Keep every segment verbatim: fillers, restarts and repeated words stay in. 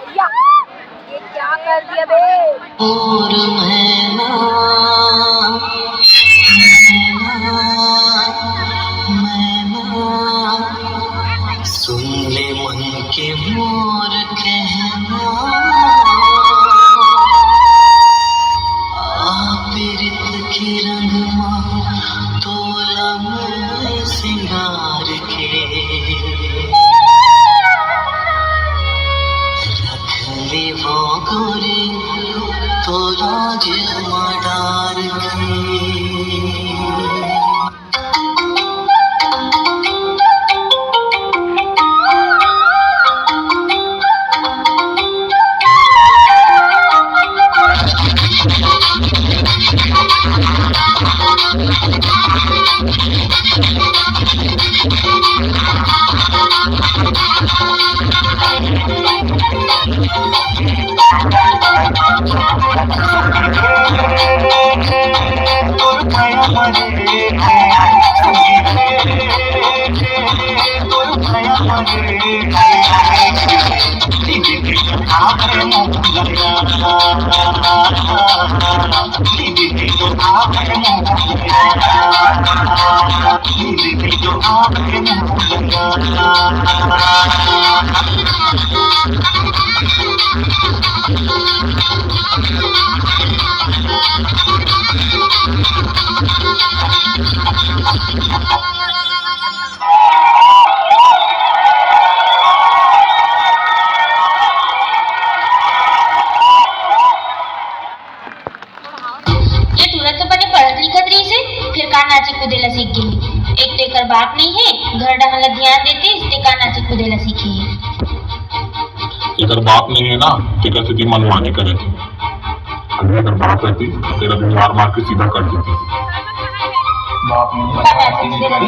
भैया, ये क्या कर दिया बे? और मैना, मैना, मैना, सुन ले मन के मोर कहना। आ पीरित के रंग मा तोला मैं सिंगार के। रख ले वो गोरी तोला जेब मा डार के। ये तुरंत तो बने पढ़त लिखत रहिस हे, फेर का नाचे कूदे ला सीख गे? एक तो एकर बाप नइ हे, घर डहर ला धियान देतिस, ते का नाचे कूदे ला सीखे हे? एकर बाप नइ हे ना, तेकर सेती मनमानी करत हे। अगर एकर बाप रहतिस, तेला भी मार मार के सीधा कर देतिस। बाप ने पढ़ाई लिखाई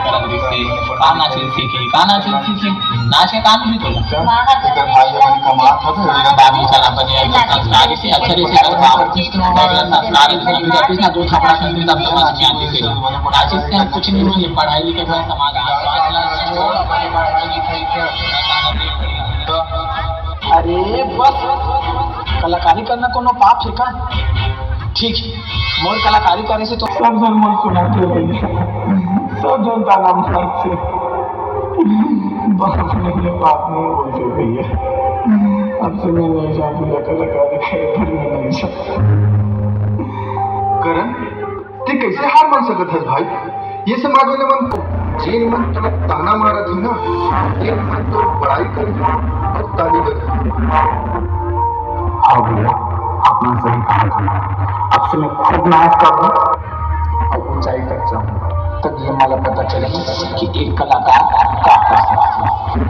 करत रिहिसे, का नाचे सीखे, का नाचे सीखे, नाचे काम भी तो। एकर भाई हमन कमात हवे, एकर बाप ने साला बने, एकर संस्कार से अच्छा रहिसे, एकर बाप संस्कार से अभी तक ना दो थपड़ा सुन तब समझ में आती से। नाचे से हम कुछ नहीं होई, पढ़ाई लिखाई का समाज, आसपास ला छोड़, पढ़ाई लिखाई के। अरे बस, कलाकारी करना कोनो पाप हे का? ठीक हे, मोर कलाकारी करे से तो सब झन मन सुनाथे भैया, सब झन ताना मारथे। बाप ने ये बात नहीं बोलते भैया, अब से मैं नहीं जाऊंगा कलाकारी करे, पर मैं नहीं जाऊंगा। करण, ते कैसे हार मान सकत हस भाई? ये समाज वाले मन तो, जेन मन तो ताना मारत हे ना, तेन मन तो बड़ाई करही और ताली बजाही। हाँ भैया, आपने सही कहा जी। अब से मैं खुद मेहनत करूँ और ऊंचाई तक जाऊँ, तब ये मला पता चले कि एक कलाकार का कर सकता है।